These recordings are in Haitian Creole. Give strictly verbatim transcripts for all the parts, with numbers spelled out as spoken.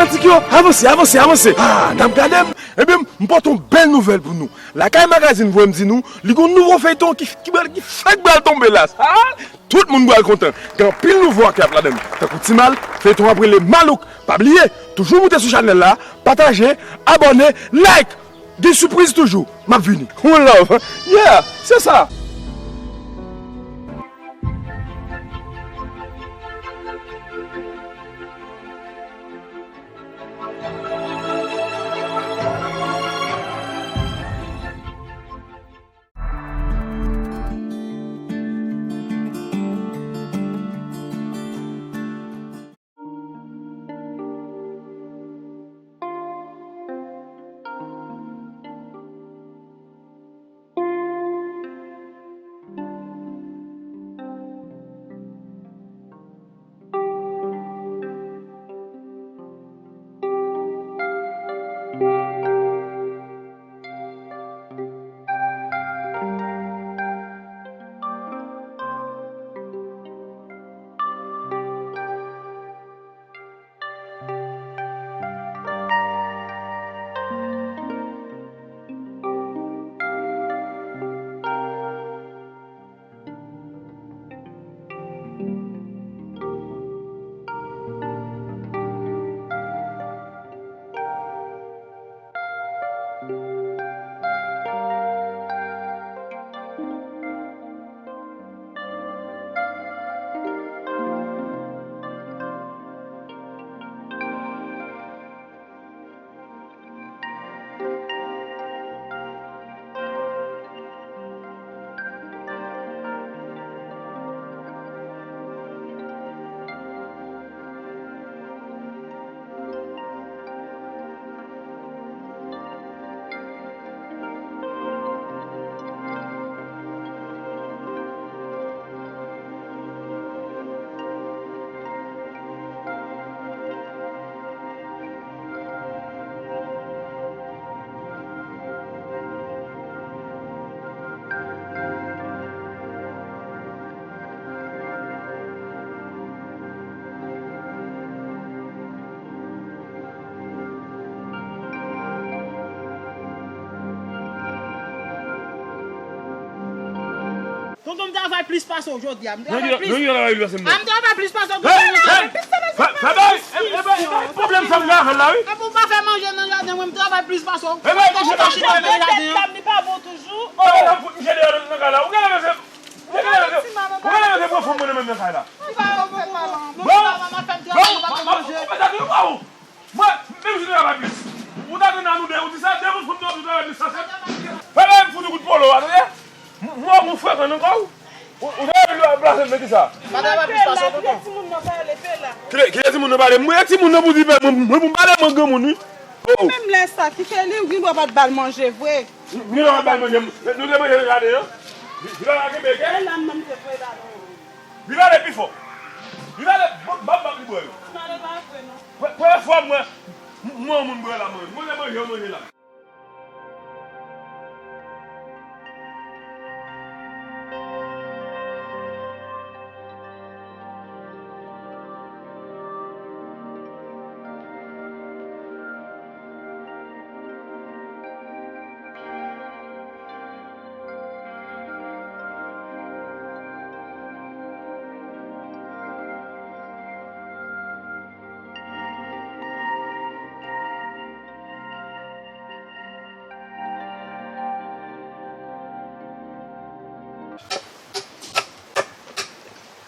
Fanatik yo, avanse, avanse, avanse. Ah, n ap gade m. Ebyen, m pote yon bèl nouvèl pou nou. Lakay Magazine voye m di nou, li gon nouvo feyton ki, ki, ki fèk pral tonbe la. Sa, tout moun pral kontan. Gen anpil nouvo aktè ap ladan l. Tankou Ti Mal, feyton ap rele Malouk. Pa bliye, toujou moute sou chanèl la, pataje, abòne, like. Gen sipriz toujou. M ap vini. One love. Yeah, se sa. Tonton, m travay plis pase w jodi a. M travay plis. Nèg yo travay plis pase m. Ah, m travay plis pase w. Hey, hey, fè, fè, fè, e, e, e, e, pwoblèm sa m gen avè l la, wi. Epi w pa fè manje nan jaden, mwen, m travay plis pase w. E, manje pa bon nan jaden an. Li pa bon toujou. Ou genlè fout misye deyò nan kay la. Ou genlè mete, ou genlè mete, ou genlè mete pran fanm mwen nan menm nan kay la. Bon, bon, bon, bon, bon, bon, bon. Mwen, menm si nou travay plis. Ou ta tande nou de, ou di sa, de moun fout nou ap travay plis sa, se. Fè la, m fout ou kout polo a, tande? M, m, ou frekan nan kò w. Ou, ou ta vin plase m nan kisa? Pa travay plis pase w, tonton. Kile timoun nan pale, pe la. Kile, kile timoun nan pale. Mwen, timoun nan pou di, mwen, mwen, pou m pale, mwen, granmoun, wi. Oh, oh. Menm lè sa, kite li, ou gen dwa pa t ba l manje vre. M gen dwa pa t ba l manje, m, nou te manje nan jaden an. Li pa ka kenbe kè. E la, m, m te voye ba nou. Li pale pi fò. Li pale, ban, ban, ban li bwè yo. Pale pa vre, non. Premye fwa m wè, m, m wè yon moun bwè la, mwen. Mwen te manje, yo manje la.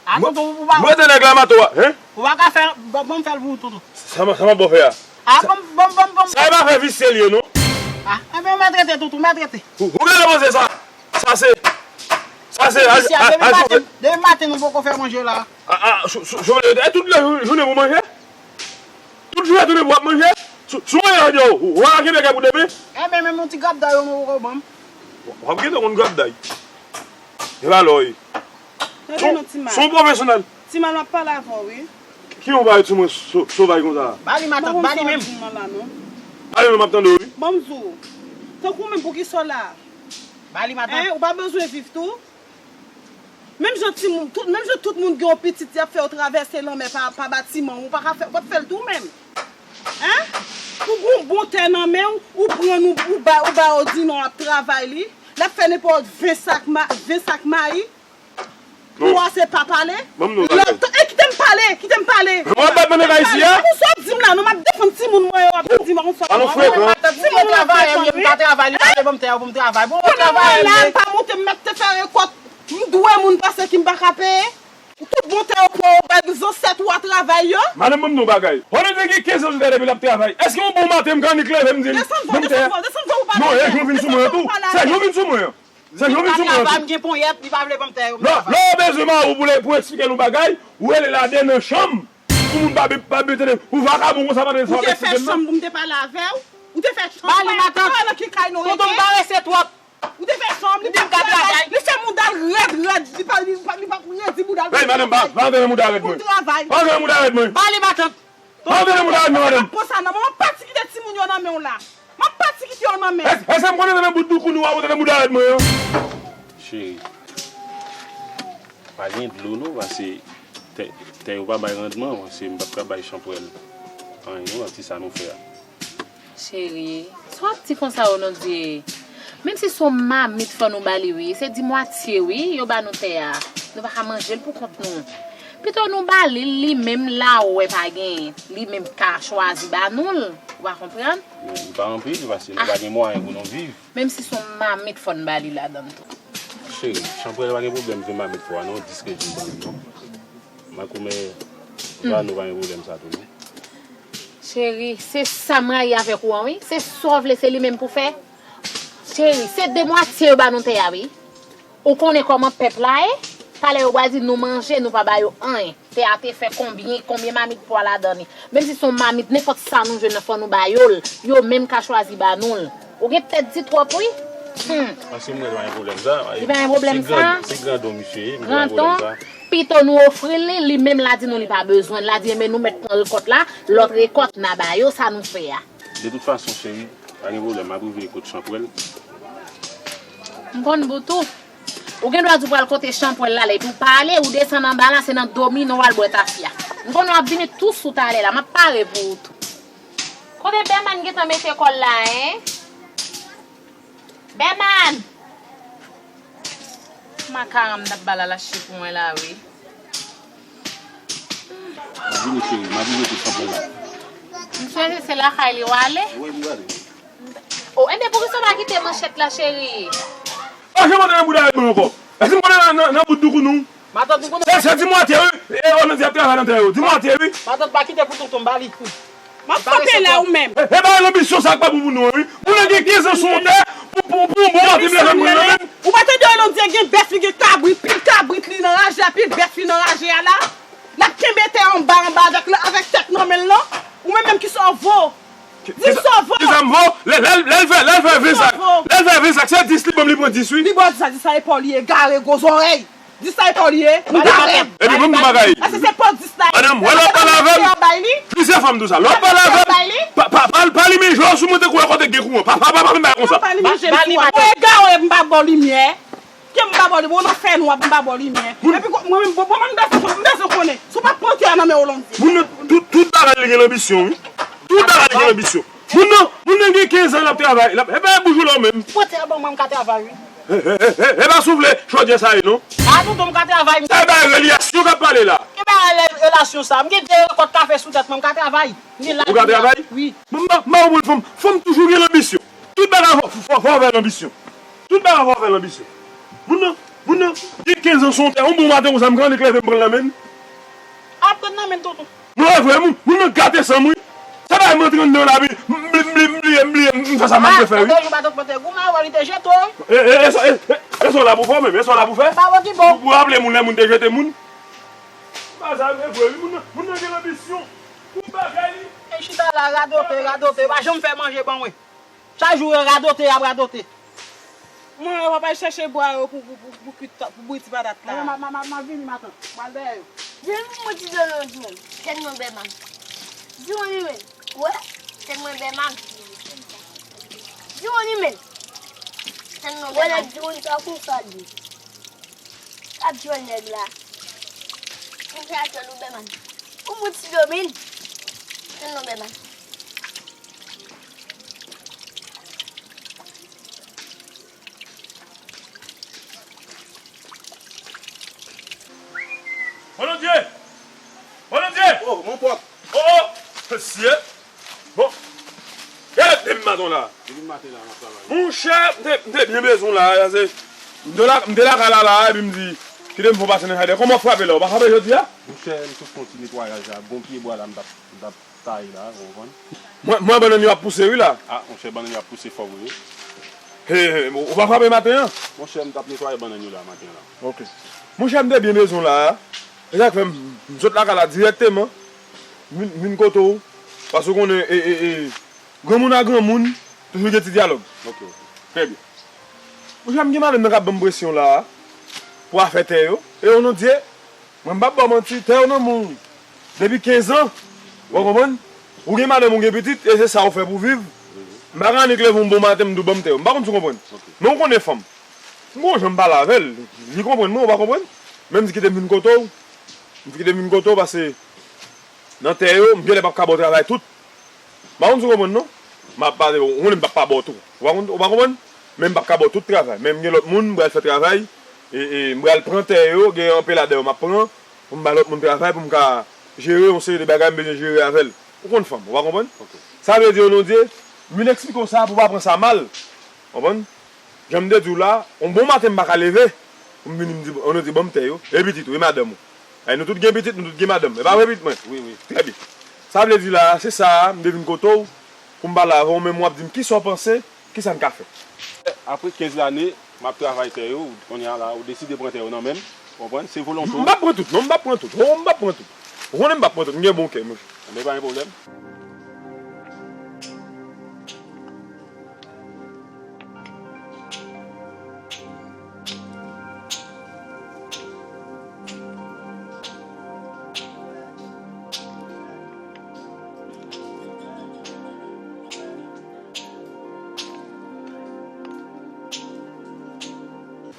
A, tonton, ou pa, mwen te nèg la mato a, hein? Ou pa ka fè, ban, ban m fè l pou ou, tonton. Sa m, sa m ap bon fè a? A, ban m, ban m, ban m, ban m. Sa e pa fè visye l ye, non? A, enben, ou maltrete, tonton, maltrete. Ou, ou genlè panse sa? Sa se, sa se, a, visye a, a, depi a, maten, depi maten nou poko fè manje la. A, a, sou, sou, sou, e tout lè jou-, jounen pou manje? Tout jounen, tout jounen pou w ap manje? Sou, sou mwen yo, yo, ou pa kenbe kay pou demen? Enben, menm yon ti grapday ou poko ban m. W ap gentan konn grapday. E pa lò ye. Tande non, Timal. Son pwofesyonèl. Timal, m ap pale avè w, wi. Ki yon bagay sou mwen so-, sovaj konsa? Ba li, matant, ba li menm. Ba li menm, m ap tande w, wi. Ban m di w. Tankou menm, poukisa w la? Ba li, matant. Hein, ou pa bezwen viv tou? Menm jan timoun, tout, menm jan tout moun gen yon pitit, y ap fè yo travèse lanmè pa, pa batiman, ou pa ka fè, ou p ap fè l tou menm? Hein? Ou gon bon tè nan men w, ou pran l, ou, ou ba, ou ba yo di non, w ap travay li. L ap fè nenpòt ven sak ma-, ven sak mayi. Pou w se pa pale. Ban m di w yon bagay. E kite m pale, kite m pale. Mwen pa t mande la isi a. Ou sot di m la, non, m ap defann timoun mwen yo, w ap di m konsa. Anon frekan. Timoun mwen travay, m pa travay, li pa vle ban m tè pou m travay. Bon, travay la, m pa monte, m mèt te fè rekòt. M dwe moun pase ki m pa ka peye. Tout bon tè yo pran yo bay zansèt ou a travay yo. Madanm, ban m di w yon bagay. Holden gen kenz an sou tè depi l ap travay. Èske yon bon maten m ka annik leve m di l ban m tè a? Non, e jou vin sou mwen an tou. Se jou vin sou mwen an. Se jou vin sou mwen an tou. M gen ponyèt, li pa vle ban m tè yo. Lè, lè w bezwen mari w pou l, pou eksplike l yon bagay, ou rele l a de nan chanm. Pou moun pa, pa, pa tande, ou vakabon konsa pa tande sa w ap eksplike m nan. Ou te fè chanm pou m te pale avè w? Ou te fè chanm pou m te pale nan ki kay nou rete? Tonton m parese twòp. Ou te fè chanm, li pa travay. Li fè mouda l rèd, rèd. Li pa, li pa, li pa redi mouda l pou travay. Hey, madanm, pa, pa antre nan mouda rèd mwen. Pou travay. Pa antre nan mouda rèd mwen. Ba li, matant. Pa antre nan mouda rèd mwen, madanm. Pran sa nan men w, m ap pati kite timoun yo nan men w la. M ap pati kite yo nan men w. Èske, èske m konnen nan bout doukoun ou a, ou antre nan mouda rèd mwen an? Cheri, pa gen dlo non, paske tè, tè yo pa bay randman, paske m p ap ka bay chanpwèl anyen non, nan ti sa nou fè a. Cheri, sa w ap di konsa yo non, Dye? Menm si se yon mamit fò nou ba li wi, se dimwatye wi, yo ba nou tè a. Nou pa ka manje l pou kont nou. Pito nou ba li l, li menm la ou wè pa genyen, li menm ka chwazi ba nou l. Ou pa konprann? Men li pa anpil, paske nou pa gen mwayen pou nou viv. Menm si se yon mamit fò n ba li ladan l tou. Cheri, chanpwèl pa gen pwoblèm, ven mamit pou a non, dis kredi m ban nou non. Makomè, ba nou pa gen pwoblèm sa tou non. Cheri, se sa m rayi avèk ou an wi. Se sa w vle, se li menm pou fè. Cheri, se demwatye yo ba nou tè a wi. Ou konnen kòman pèp la ye? Talè yo pral di nou manje, nou pa ba yo anyen. Tè a te fè konbyen, konbyen mamit pwa ladan li? Menm si se yon mamit, nenpòt sa nou jwenn nan, fò nou ba yo l. Yo menm ka chwazi ba nou l. Ou gen tèt di twòp wi. Hmm. Paske m wè pa gen pwoblèm sa. Li pa gen pwoblèm sa. Se grandon misye ye, m pa gen pwoblèm sa. Grandon, pito nou ofri l li, li menm la di nou li pa bezwen l, la di enben nou mèt pran rekòt la, lòt rekòt n a ba yo sa nou fè a. De tout fason, cheri, pa gen pwoblèm, m ap rive kot chanpwèl. M konn bout ou. Ou gen dwa di w pral kote chanpwèl la, lè epi w pa ale, ou desann anba la, se nan domino w al bwè tafya. M konnen w ap vini tou sou talè la, m ap pare pou ou tou. Kote Bèman gentan mete kò l la, en? Bèman! Makaran m t ap ba l al achte pou mwen la, wi. M ap vini, cheri, m ap vini pou chanpwèl la. M swete se lakay li w ale. Wi, m gade. O, enben, poukisa w pa kite manchèt la, cheri? Pa janm antre nan bouda rèd mwen ankò. Èske m konnen nan, nan, nan bout doukoun ou? Matant, ou konnen. Se, se dimwatye, wi. E, Holden ap travay nan tè yo. Dimwatye, wi. Matant, pa kite pou tonton m ba li kou. M ap frape la ou menm. E, e pa lanbisyon sa k pa bon pou nou an, wi. Moun nan gen kenz an sou yon tè, pou, pou, pou yon bon maten m leve m pran l nan men m. Ou pa tande Holden gen bèf li, gen kabrit, pil kabrit li nan raje a, pil bèf li nan raje a la. L ap kenbe tè anba, anba avèk, avèk tèt nan men l lan. Ou menm menm kisa w vo? Di sa w vo. Kisa m vo? Lè, lè, lè l fè, lè l fè ven sak. Lè l fè ven sak, se dis li ban m, li pran dis, wi. Li ba w dis sa, dis sa e pa w li ye, egare, gwo zòrèy. Dis sa e pa w li ye, mouda rèd. Epi ban m di w bagay. Èske se pa w dis la? Madanm, wè lè w ap pale avè m, plizyè fwa m di w sa. Lè w ap pale avè m, pa, pa, pa, pa limen je w sou mwen tankou wè kote k gen kouran. Pa, pa, pa, pa fè m bagay konsa. Pa limen je m sou mwen. Mwen egare, m pa ba w limyè. Ke m pa ba w limyè, ou nan fè nwa, m pa ba w limyè. Epi mwen menm, bon, bon, mwen m bezwen, m bezwen konnen. Si w pa pran tè a nan men Holden. Moun nan, tout, tout bagay li gen lanbisyon, wi. Tout bagay li gen lanbisyon. Moun nan, moun nan gen kenz an l ap travay. L ap, e pa boujou la ou menm. Pran tè a ban mwen, m ka travay, wi. E, e, e, e, e pa soufle chodyè sa ye, non. A, tonton, m ka travay, m. Sa e bagay relasyon k ap pale la. Ki bagay rela-, relasyon sa? M gen de rekòt kafe sou tèt mwen, m ka travay. M gen lavi la. Ou ka travay? Wi. M, m, m, m, fanm, fanm toujou gen lanbisyon. Tout bagay fò, fò, fò avè lanbisyon. Tout bagay fò avè lanbisyon. Moun nan, moun nan, gen kenz an sou yon tè, yon bon maten konsa, m ka annik leve m pran l nan men l. Ap pran nan men l, tonton. Non, e vre, moun, moun nan gate san m, wi. Se pa m antre anndan la, wi. M bliye, m bliye, m bliye, m fè sa m ap fè, wi. Lòt jou, matant pran tè goumen, wè li te jete w, wi. E, e, e, sa, e, e, e sa w la pou fè, menm? E sa w la pou fè? Pa wè ki bon. Pou, pou raple moun, lè moun te jete moun. Sa, sa, e vre, wi. Moun nan, moun nan gen lanbisyon. Tout bagay li. Chita la, radote, radote, pa janm fè manje ban mwen. Chak jou, radote, y ap radote. Mwen, w ap al chèche bwa yo pou, pou, pou, pou kuit, pou bouyi ti patat la. Mwen, m ap, m ap, m ap, m ap vini, matant. M al dèyè yo. Di mwen ti dolo di menm. Tèt mwen bè mal. Di mwen li menm. Wè. Tèt mwen bè mal. Di mwen li menm. Tèt mwen bè mal. Wè, nèg di mwen sa konsa di. Ap jwenn nèg la. Monchè, atèl ou bè mal. Ou mouti domil. Tèt mwen bè mal. Bonondye! Bonondye! Oh, mon pòp! Oh, oh! Mesye! Bon, gade de m maten la. Depi maten la, m ap travay. Monchè, m te, m te byen bezwen w la, se, m te la, m te lakay la, la, epi m di, kite m fè yon pase nan jaden. Kòman w frape la? Ou pa frape jodi a? Monchè, m sot fè yon ti netwayaj la. Gon pye bwa la, m t ap, m t ap taye la, ou konprann? Mwen, mwen, bannann yo ap pouse, wi, la. Ah, monchè, bannann yo ap pouse fò vre, wi. He, he, ou pa frape maten an? Monchè, m t ap netwaye bannann yo la, maten an la. Ok. Monchè, m te byen bezwen w la. E sa k fè m, m sot lakay la dirèkteman. M vin, m vin kote w. Paske w konnen, e, e, e, granmoun a granmoun, toujou gen ti dyalòg. Ok. Trè byen. Monchè, m gen madanm nan k ap ban m presyon la a, pou afè tè yo. E o non Dye, mwen m p ap ba w manti, tè yo nan men w depi kenz an. Ou konprann? Ou gen madanm, ou gen pitit, e se sa ou fè pou viv. M pa ka annik leve yon bon maten, m di w ban m tè yo. M pa konn si w konprann. Ok. Men ou konnen fanm. M gon jan m pale avè l, li konprann mwen, ou pa konprann? Men m di kite m vin kote w. M di kite m vin kote w, paske nan tè yo, m genlè p ap ka ba w travay tout. M pa konn si w konprann non. M ap pale, ou konnen m p ap pa ba w tou. Ou pa konn, ou pa konprann? Men m p ap ka ba w tout travay. Men m gen lòt moun, m pral fè travay. E, e m pral pran tè yo, gen anpe ladan yo m ap pran, pou m ba lòt moun travay, pou m ka jere yon seri de bagay m bezwen jere avè l. Ou konn fanm, ou pa konprann? Ok. Sa vle di, o non Dye, m vin eksplike w sa pou w pa pran sa mal. Konprann? Jan m te di w la, yon bon maten m pa ka leve, pou m vini m di, o non Dye, ban m tè yo, e pitit ou, e madanm ou. Ay, nou tout gen pitit, nou tout gen madanm. E pa vre, pitit mwen? Wi, wi. Trè byen. Sa vle di la, se sa a, m te vin kote w, pou m pale avè w, men w ap di m kisa w panse, kisa n ka fè. Apre kenz lane, m ap travay tè yo, kounye a la, ou deside pran tè yo nan men m, ou konprann? Se volonte w. M p ap pran tout, non, m p ap pran tout. O, m p ap pran tout. Ou konnen m p ap pran tout, m gen bon kè, monchè. Enben, pa gen pwoblèm.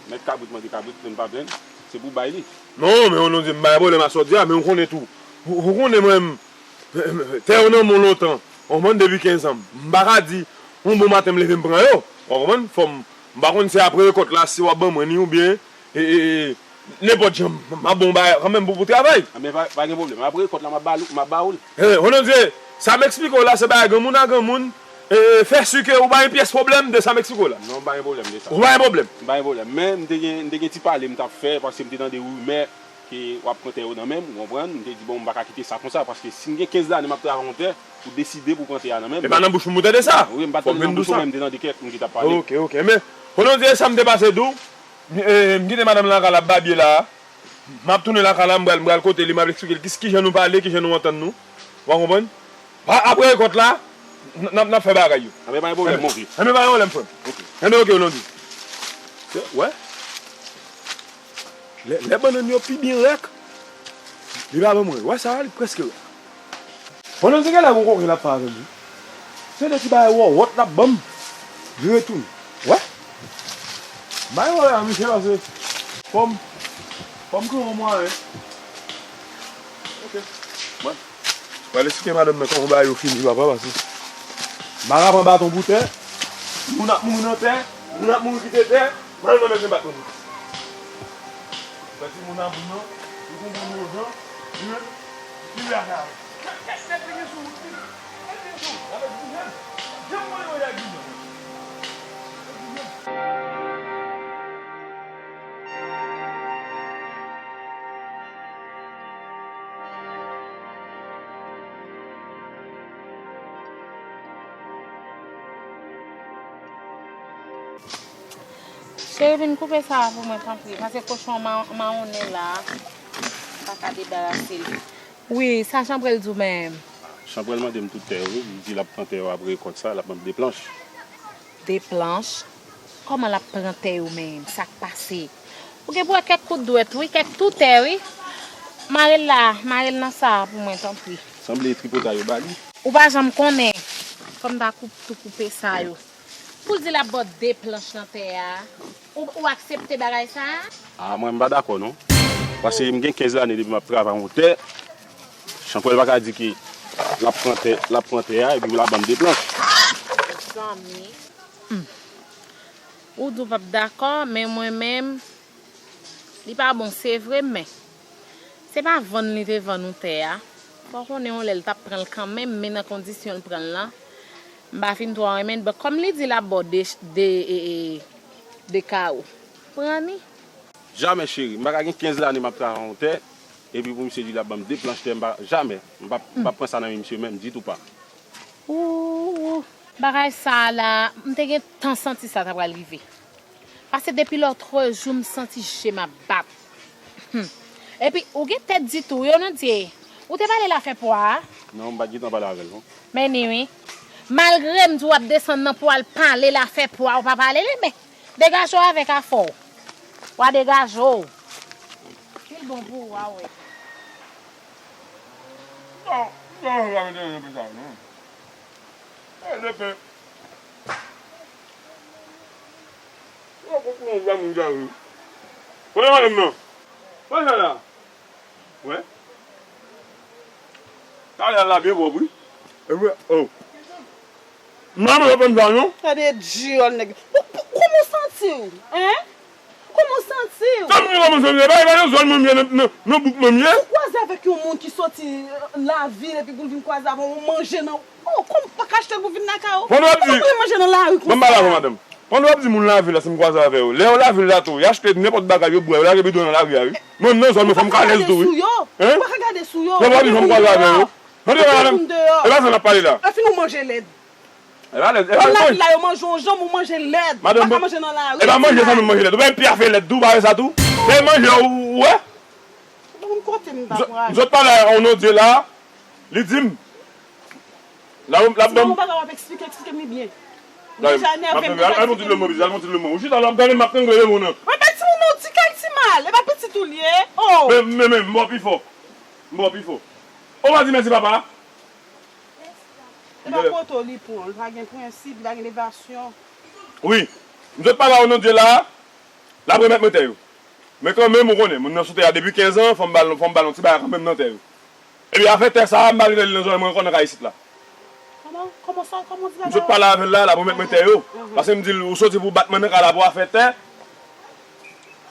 Mèt kabrit mande kabrit, men m pa plenn, se pou bay li. Non, men o non Dye, m pa gen pwoblèm a sa w di a, men ou konnen tou. Ou, ou konnen mwen, m, tè yo nan men w lontan. Ou konprann, depi kenz an. M pa ka di, yon bon maten m leve m pran yo. Ou konprann? Fò m, m pa konn se apre rekòt la, si w ap ban mwen ni oubyen, e, e, e, nenpòt jan, m ap ba w bagay kanmenm pou, pou travay. Enben, pa, pa gen pwoblèm. Apre rekòt la, m ap ba, m ap ba w l. E, o non Dye, sa m eksplike w la, se bagay granmoun a granmoun. E, fè si ke ou pa gen pyès pwoblèm de sa m eksplike w la. Non, m pa gen pwoblèm de sa. Ou pa gen pwoblèm? M pa gen pwoblèm. Men, m te gen, m te gen ti pale m t ap fè, paske m te tande rimè ke w ap pran tè yo nan men m, ou konprann? M te di, bon, m pa ka kite sa konsa, paske si m gen kenz lane m ap travay yon tè, ou deside pou pran tè a nan men m. E pa nan bouch mwen ou tande sa. Wi, m pa t tande nan bouch ou, men m te tande kèk moun ki t ap pale. Ok, ok. Men, o non Dye, sa m te pase di w, m, e, m kite madanm lan lakay la ap babye la a. M ap tounen lakay la, m pral, m pral kote li, m ap eksplike l ki, kijan nou pale, kijan nou antann nou. Ou konprann? A, apre rekòt la, n, n ap, n ap fè bagay yo. Enben, pa gen pwoblèm, mon vi. Enben, pa gen pwoblèm, frè m. Ok. Enben, ok, o non Dye. Wè? Lè, lè bannann yo pi byen rèk, li pa ban mwen. Wè sa, li prèske rèk. Pandan se gen lè gon koken l ap fè avè m, wi. Se de ti bagay wòwòt l ap ban m. Li retounen. Wè? M pa gen pwoblèm, misye, pase fò m, fò m kriye yon mwayen. Ok. Mwen pral eksplike madanm nan kòman bagay yo fini, papa, pase m pa ka pran baton pou tè. Moun ap mouri nan tè, moun ap mouri kite tè. Mwen menm, mwen se bat moun. Mwen di moun nan moun nan, li konprann yon jan, li menm, li vle afè avè. Kèk, kèk, kèk, li gen sou wout li. Kèk, li gen sou wout. Avèk Guyane, janm mwen yo avèk Guyane. Cheri, vin koupe sa a pou mwen, tanpri, paske kochon ma-, mawonnen la a, m pa ka debarase l. Wi, sa Jean Brel di w menm. Chanpwèl mande m tout tè yo wi, li di l ap pran tè yo apre rekòt sa, l ap ban m de planch. De planch? Kòman l ap pran tè yo menm? Sa k pase? Ou gen pou wè kèk kout dwèt wi, kèk tou tè wi. Mare l la, mare l nan sa a pou mwen, tanpri. Sanble tripotay yo ba li. Ou pa janm konnen. Fò m ta koup, tou koupe sa yo. Pou l di l ap ba w de planch nan tè a, ou, ou aksepte bagay sa a? A, mwen, m pa dakò, non. Paske m gen kenz lane depi m ap travay yon tè. Chanpwèl pa ka di ke l ap pran tè, l ap pran tè a, epi l ap ban m de planch. Zanmi. Hmm. Ou di w p ap dakò, men mwen menm, li pa bon, se vre, men se pa vann li te vann nou tè a. Fò w konnen yon lè l t ap pran l kanmenm, men nan kondisyon l pran l lan, m pa fin twò renmen l. Bon, kòm li di l ap ba w de, de, e, e, de kawo, pran ni. Jamè, cheri. M pa ka gen kenz lane m ap travay yon tè, epi pou misye di l ap ban m de planch tè, m pa, jamè. M p ap, m p ap pran sa nan men misye menm, ditou pa. Ooh, bagay sa a la, m te gentan santi sa ta pral rive. Paske depi lòtrejou, m santi je m ap bat. Hmm. Epi, ou gen tèt ditou, wi, Onodye. Ou te pale l afè pwa a? Non, m pa t gentan pale avè l, non. Men ni, wi. Malgre m di w ap desann nan pou w al pale l afè pwa a, ou pa pale li, men degaje w avèk afè w. W a degaje w. Pil bon pou ou, w a wè. Non, non, non, non, non, non. Kote madanm nan? Kote sa la? Wè. Talè a la byen pwòp, wi. E wi, oh. Manman yo pa m sa, non? Gade dyòl nèg. Pou, pou, kòman w santi w? Hein? Kòman w santi w? Sa m di kòman w santi w? E pa, e pa nan zòn mwen m ye, nan, nan, nan bouk mwen m ye. Ou kwaze avèk yon moun ki soti, euh, lavil epi pou l vin kwaze avè w, ou manje nan, oh, kòm w pa ka achte l pou vin lakay ou? Pandan w ap di, kòman pou l manje nan lari konsa? Ban m pale avè w, madanm. Pandan w ap di moun lavil la, si m kwaze avè yo, lè yo lavil la tou, y achte nenpòt bagay, yo bwè, yo lage bidon nan lari a, wi. Mwen menm nan zòn mwen, fò m ka alèz tou, wi. Hein? Ou pa ka gade sou yo. Pandan w ap di fò m kwaze avè yo. Tande, madanm, e pa sa n ap pale la. Anfin, ou manje lèd. E pa lèd, e pa lèd. Nan lavil la, yo manje yon janm, ou manje lèd. Ou pa ka manje nan lari. E pa manje sa nou manje lèd. Ou pa gen pye a fè lèd tou, ou pa wè sa tou? Se manje, ou, ou wè? Bon, kote m ta pral? M sot pale a Onodye la, li di m, l ap, l ap ban m. Ti manman bagay w ap eksplike, eksplike m li byen. M deja enève, m deja eksplike m li byen. Al fon ti dlo mwen, al fon ti dlo mwen. Ou chita la, w ap gade m ap trangle devan w nan. Mwen pa timoun non, ti kal ti mal. E pa pitit ou li ye. Oh! Men, men, men, m ba w pi fò. M ba w pi fò. Ou pa di mèsi papa? E pa poto li pran, li pa gen prensip, li pa gen devasyon. Wi. M sot pale a Onodye la, l ap remèt mwen tè yo. Men kanmenm, ou konnen, moun nan sou tè a depi kenz an, fò m ba l, fò m ba l yon ti bagay kanmenm nan tè yo. Epi afè tè sa a, m pa vle li nan zòrèy mwen ankò nan kay isit la. Kòman, kòman sa, kòman w di bagay yo? M sot pale avè l la, l ap remèt mwen tè yo. Paske m di l, ou soti pou bat mwen nan kay la pou afè tè.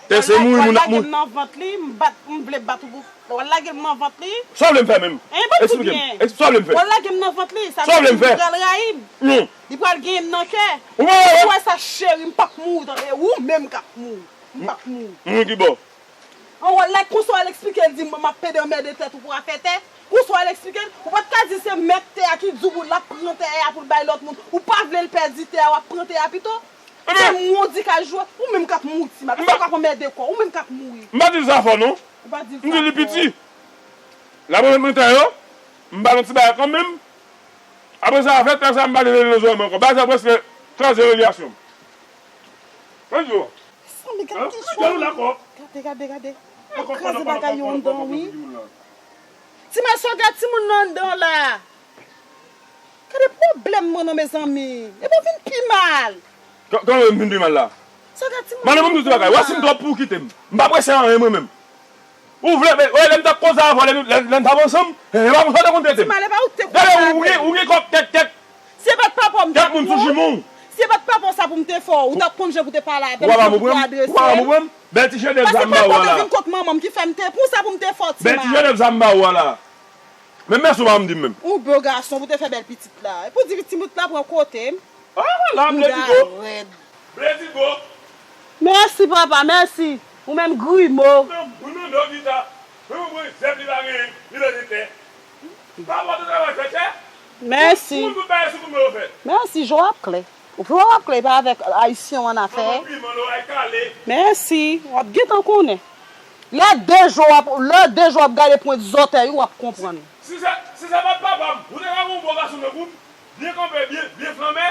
Tè se mouri moun ap mouri. W al lage m nan vant li, m bat, m vle bat ou pou, w al lage m nan vant li. Sa w vle m fè menm? Eksplike m. Sa w vle m fè? W al lage m nan vant li, sa vle di li pral rayi m. Non. Li pral genyen m nan kè. Ou pa wè? Ou wè sa cheri, m p ap mouri, tande, ou menm k ap mouri. M p ap mouri. Mouri ki bò? An wè, lè konsa w al eksplike l, di m, m ap pede anmède tèt ou pou afè tè. Konsa w al eksplike l, ou pa t ka di se mèt tè a ki di w pou l ap pran tè a pou l bay lòt moun. Ou pa vle l pèdi tè a, w ap pran tè a pito. Se mwen w di k al jwe, ou menm k ap mouri ti mal. Ou p ap anmède kò w, ou menm k ap mouri. M pa di l sa fò non. Ou pa di l sa fò. M di li piti. L ap remèt mwen tè yo, m ba l yon ti bagay kanmenm. Apre sa, afè tè sa, m pa vle li nan zòrèy mwen ankò. Bagay sa prèske kraze relasyon m. Mwen di w. Sanble gade kesyon. Gade, gade, gade. L ap kraze bagay yo anndan, wi. Ti mal, sa w gade timoun nan anndan la. Gade pwoblèm mwen nan, mezanmi. Epi w vin pi mal. Kòman m vin pi mal la? Sa w gade timoun nan anndan la. Madanm, ban m di w ti bagay. Wè si m twò pou w kite m. M pa prese anyen mwen menm. Ou vle, men, wè, lè m t ap koze avè w, lè nou, lè, lè n t ap ansanm, e, e pa konsa w te konn trete m. Ti mal, e pa ou k te konn trete m. Gade, ou gen, ou gen kòk kèk, kèk. Si e pa t papa w m t ap pran w. Kèk moun sou jime w. Si e pa t papa w sa pou m te fè w, ou t ap konn jan pou te pale avè m, jan pou te adrese m. Ou pa konprann? Ou pa konprann? Bèl ti chedèv sa m ba w a la. Paske papa w te vin kot manman m ki fè m te pran w sa pou m te fè w, ti mal. Bèl ti chedèv sa m ba w a la. Men mèsi w pa janm di m menm. Ou bèl gason pou te fè bèl pitit la. Epi w di pitit la pran kote m. Ah, la, m lè di go. Bouda rèd. Bledigo. Mèsi, papa, mèsi. Ou menm, Grimo. Nan, nan, nan, gita. Men mwen, mwen, zèb li pa genyen, li bezwen tè. Pa pòte travay fè tè. Mèsi. Pou tout bagay sou koumè yo fè. Mèsi, je w ap klè. Ou pou w ap klè, pa avèk ayisyen w annafè. Manman piman, lòray kale. Mèsi, w ap gentan konnen. Lè de jou w ap, lè de jou w ap gade pwent zòtèy ou, w ap konprann. Si se, si se pa t papa m, ou te ka gen yon bon gason tankou m, byen kanpe, byen, byen flanbe.